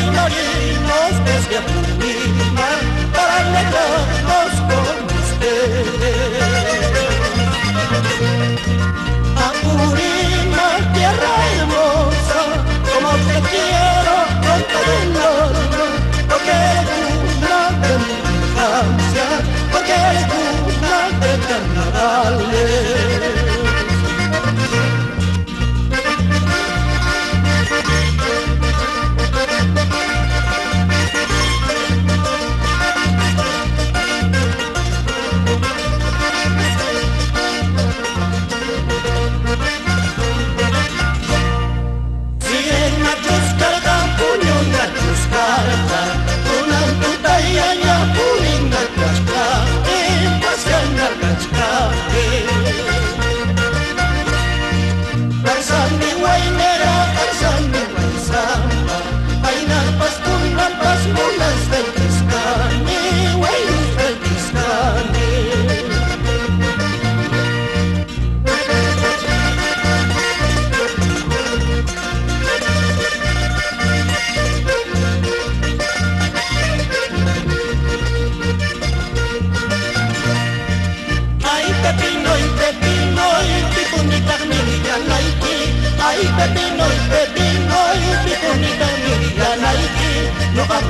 aymarinos desde Apurímac para alegrarnos con ustedes. Apurímac, tierra hermosa, como te quiero con todo el alma, porque eres cuna de mi infancia, porque eres cuna de carnavales.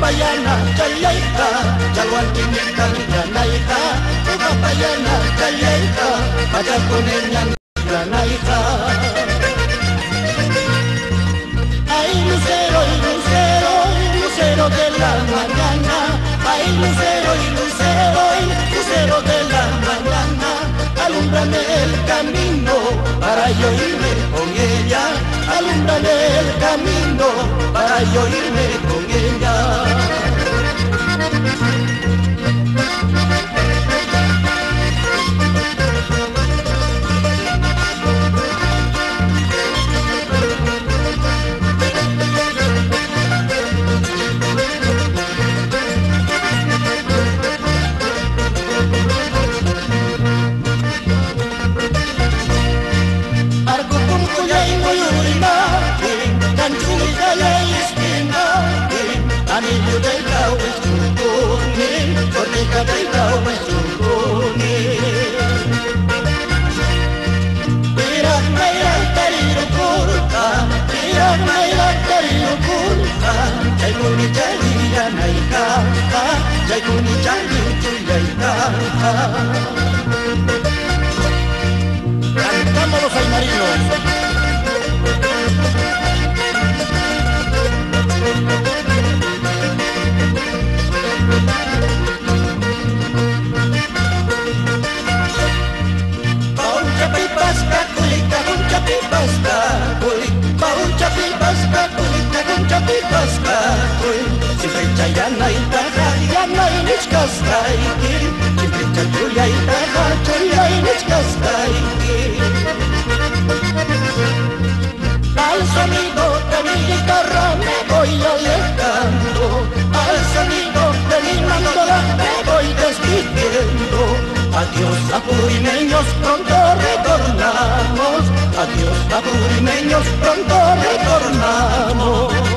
Payana chayayta, chalhuantinita yanayta, payana chayayta, pachakuneña yanayta. Ay lucero y lucero, lucero de la mañana, ay lucero y lucero, lucero de la mañana, alúmbrame el camino para yo irme con ella, alúmbrame el camino para yo irme con ella. Cantamos los aymarinos. Al sonido de mi guitarra me voy alejando, al sonido de mi mandola me voy despidiendo. Adiós apurimeños, pronto retornamos. Adiós apurimeños, pronto retornamos.